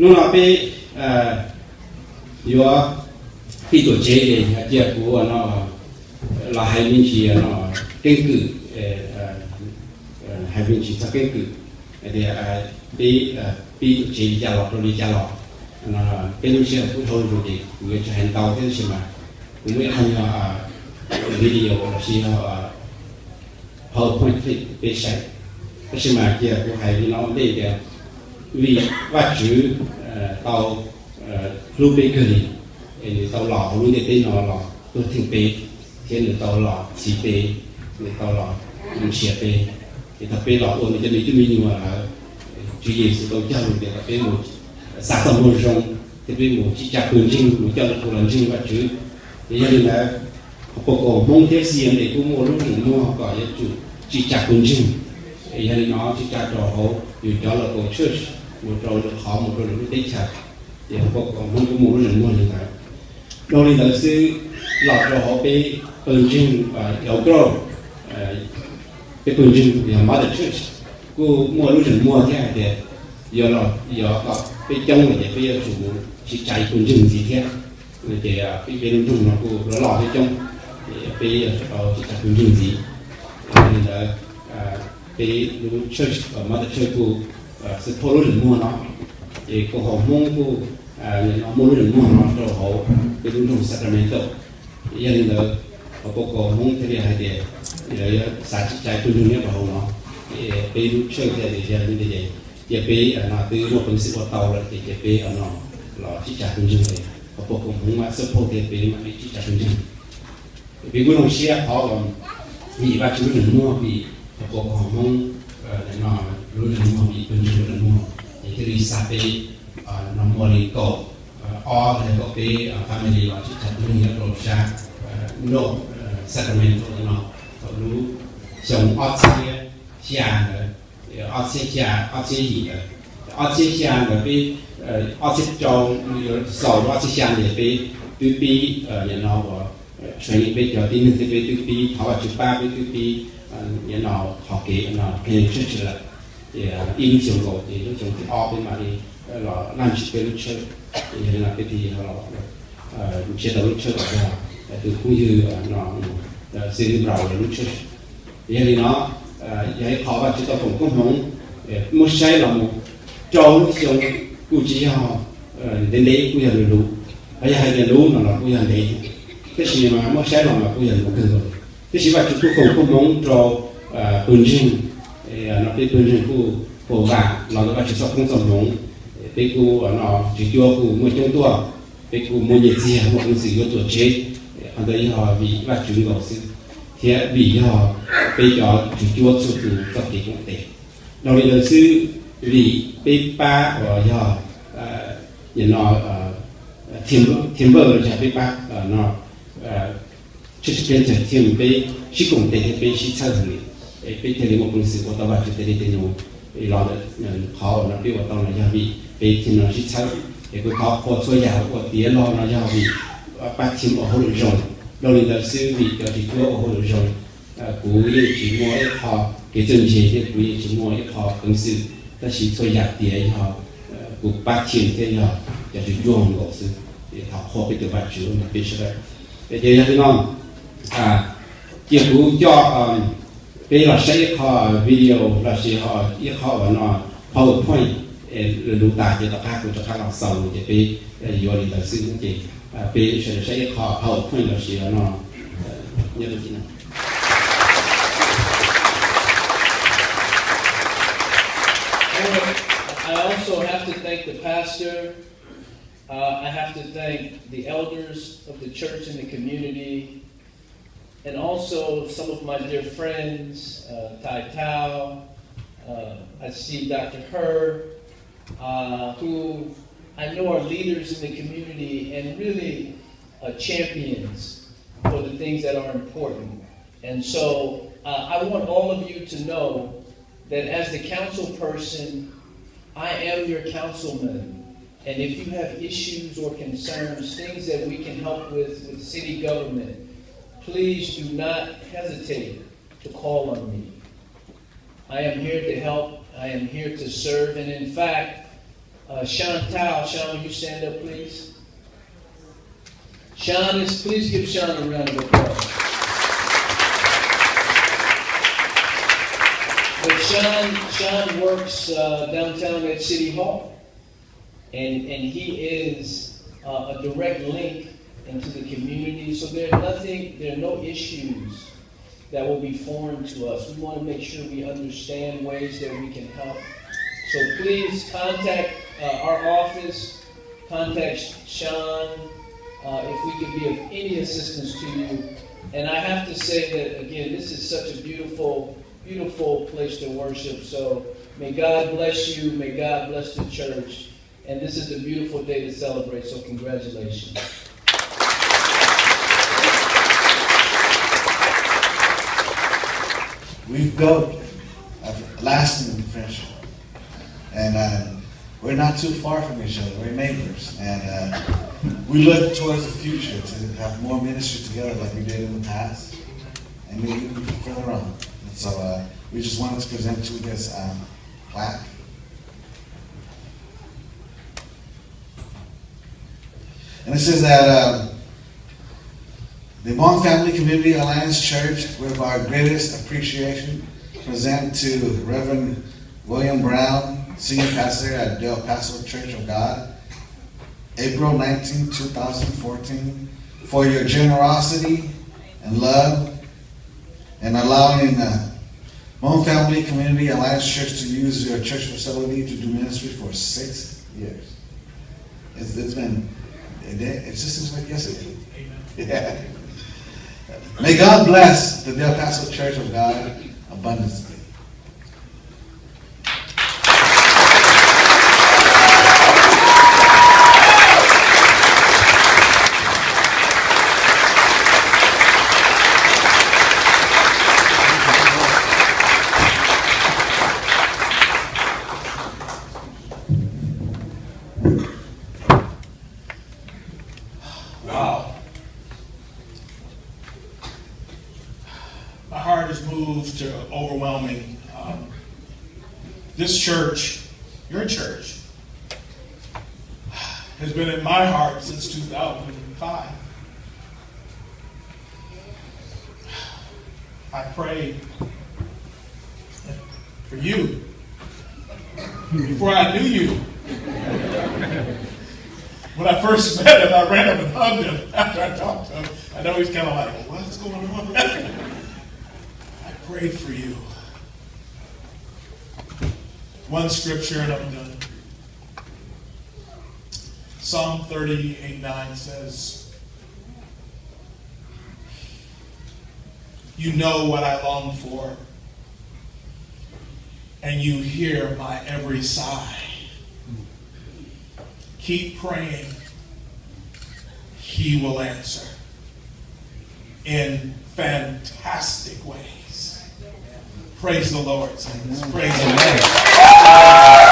Hnub no peb yuav pib tuam tsev ces cia kuv no los hais me ntsis no keeb kwm, hais me ntsis txog keeb kwm tias peb pib tuam tsev li cas los rau li cas los. Peb lub sij hawm kuj dhau lawm ces kuv yuav tsis hais ntau thiab, tab sis mas kuv muaj ib qho nyuag video los sis yog PowerPoint clip peb saib. Tab sis mas cia kuv hais li no ua ntej tias vim Vajtswv tau hlub peb kawg li, es nws tau los hauv lub ntiaj teb no los tuag theej peb, thiab nws tau los txhiv peb, nws tau los nrhiav peb. Es thaum peb los ua nws cov me tub me nyuam lawm, Tswv Yexus tau cog lus tias kom peb mus xa txoj moo zoo, thiab peb mus tsim tsa pawg ntseeg, mus coj lwm tus los ntseeg Vajtswv. Es yog li ntawd, hauv paus kom Hmoob thiab C M A kuj muaj lub zeem muag kom yuav tsum tsim tsa pawg ntseeg. Es yog li no tsim tsa rau hauv yus cov local church, mus rau lwm qhov, mus rau lwm lub teb chaws, ces hauv paus kom Hmoob kuj muaj lub zeem muag li ntawd. Dhau li ntawd xwb, los rau hauv peb pawg ntseeg Yauv Krauj, peb pawg ntseeg yog Mother Church kuj muaj lub zeem muag thiab hais tias yog kom peb coob lawm ces peb yuav tsum mus tsim tsa ib pawg ntseeg ntxiv thiab. Ces peb peb lub nroog no kuj loj loj thiab coob, ces peb yuav tsum tau tsim tsa pawg ntseeg ntxiv. Yog li ntawd, peb lub church, Mother Church kuj support lub zeem muag no. Ces kuj hauv Hmoob kuj muaj lub zeem muag no rau hauv peb lub nroog Sacramento. Yog li ntawd, hauv paus kom Hmoob thiaj li hais tias lawv yuav xav tsim tsa pawg ntseeg nyob rau hauv no. Peb lub church thiaj li tias yog li ntawd ces cia peb no twb muaj peev xwm ua tau lawm ces cia peb no los tsim tsa pawg ntseeg es hauv paus kom Hmoob mam support thiab peb mam li tsim tsa pawg ntseeg. Peb kuj zoo siab qhov vim Vajtswv lub zeem muag, vim hauv paus kom Hmoob no lub zeem muag, vim pawg ntseeg lub zeem muag, ces thiaj li xa peb no muaj li kaum ob los yog kaum peb family los tsim tsa pawg ntseeg nyob rau sab nroog Sacramento no thaum lub xyoo ob txhiab xya ntawd, ob txhiab xya, ob txhiab yim ntawd. Ob txhiab xya ntawd peb, ob txhiab rau, xaus rau ob txhiab xya ntawd peb twb pib nim no uas train peb cov tib neeg thiab peb twb pib thov Vajtswv pab, peb twb pib nim no qhov kev no pheej tshwj lawm. Ces ib lub xyoo nkaus ces lub xyoo thib ob peb mam li los laj ntsis peb lub tshawj. Ces yog li no peb thiaj li los nrhiav tau lub tshawj uas yog tus phooj ywg no xib hwb nraus lawv lub tshawj. Yog li no, yog ib qho Vajtswv tau foom koob hmoov, muab saib los mus rau lub xyoo kuj tsis yog ntev ntev, kuj yog luv luv, ho yog hais tias luv no los kuj yog ntev, tab sis mas muab saib los mas kuj yog luv kawg nkaus. Tab sis Vajtswv kuj foom koob hmoov rau pawg ntseeg, no peb pawg ntseeg kuj foom vam los ntawm Vajtswv txoj koob txoj hmoov, peb kuj no tswv cuab kuj muaj coob tuaj, peb kuj muaj nyiaj txiag muaj peev xwm yuav tuam tsev, qhov ntawd yog vim Vajtswv nkaus xwb, thiab vim yog peb cov tswv cuab txhua tus txoj kev koom tes. Dhau li ntawd xwb, vim peb pab uas yog nim no timber los yog peb pab no tshwj xeeb peb txhawm thiab peb sib koom tes thiab peb sib txhawb heev li, peb thiaj li muaj peev xwm ua tau Vajtswv tej dej tej num. Los ntawm qhov uas no peb ua tau no yog vim peb thiaj no sib txhawb. Es kuv thov qhuas txhua yam ua tiav los no yog vim pab thiaj ua hauj lwm zoo. Dhau li ntawd xwb, vim cov tswv cuab ua hauj lwm zoo, kuv yeej tsis muaj ib qho kev txawj ntse thiab kuv yeej tsis muaj ib qho peev xwm, tab sis txhua yam tiav yog kuv pab thiaj thiab yog cov tswv cuab nkaus xwb. Thov qhuas peb tus Vajtswv ntawm peb sawv daws. Ces yog li no, cia kuv coj peb los saib ib qho video los sis ho ib qho uas no PowerPoint, lwm lus tas ces tom qab kuv rov qab los xaus ces peb yuav li ntawd xwb ces peb sawv daws saib ib qho PowerPoint los sis ho no nyob rau tim no. I also have to thank the pastor. Uh, I have to thank the elders of the church and the community, and also some of my dear friends, uh, Tai Tao. Uh, I see Doctor Her, uh, who I know are leaders in the community and really uh, champions for the things that are important. And so uh, I want all of you to know that as the council person, I am your councilman. And if you have issues or concerns, things that we can help with with city government, please do not hesitate to call on me. I am here to help. I am here to serve. And in fact, Uh, Sean Tao. Sean, will you stand up, please? Sean is, please give Sean a round of applause. But Sean, Sean works uh, downtown at City Hall, and, and he is uh, a direct link into the community. So there are nothing, there are no issues that will be foreign to us. We want to make sure we understand ways that we can help. So please contact uh, our office, contact Sean, uh, if we could be of any assistance to you. And I have to say that, again, this is such a beautiful, beautiful place to worship. So may God bless you. May God bless the church. And this is a beautiful day to celebrate. So congratulations. We've built a lasting friendship. And uh, we're not too far from each other. We're neighbors. And uh, we look towards the future to have more ministry together like we did in the past. And maybe even further on. And so uh, we just wanted to present you this um, plaque. And it says that uh, the Hmong Family Community Alliance Church, with our greatest appreciation, present to Reverend William Brown, Senior Pastor at Del Paso Church of God, April nineteenth, two thousand fourteen, for your generosity and love and allowing uh, Hmong Family Community Alliance Church to use your church facility to do ministry for six years. It's, it's been, it, it just seems like yesterday. Yeah. May God bless the Del Paso Church of God abundantly. Wow. My heart is moved to overwhelming. Um, this church, your church, has been in my heart since two thousand five. I prayed for you before I knew you. When I first met him, I ran up and hugged him after I talked to him. I know he's kind of like, "What's going on?" I prayed for you. One scripture and I'm done. Psalm thirty-eight nine says, "You know what I long for, and you hear my every sigh." Keep praying. He will answer in fantastic ways. Praise the Lord, saints. Praise the Lord.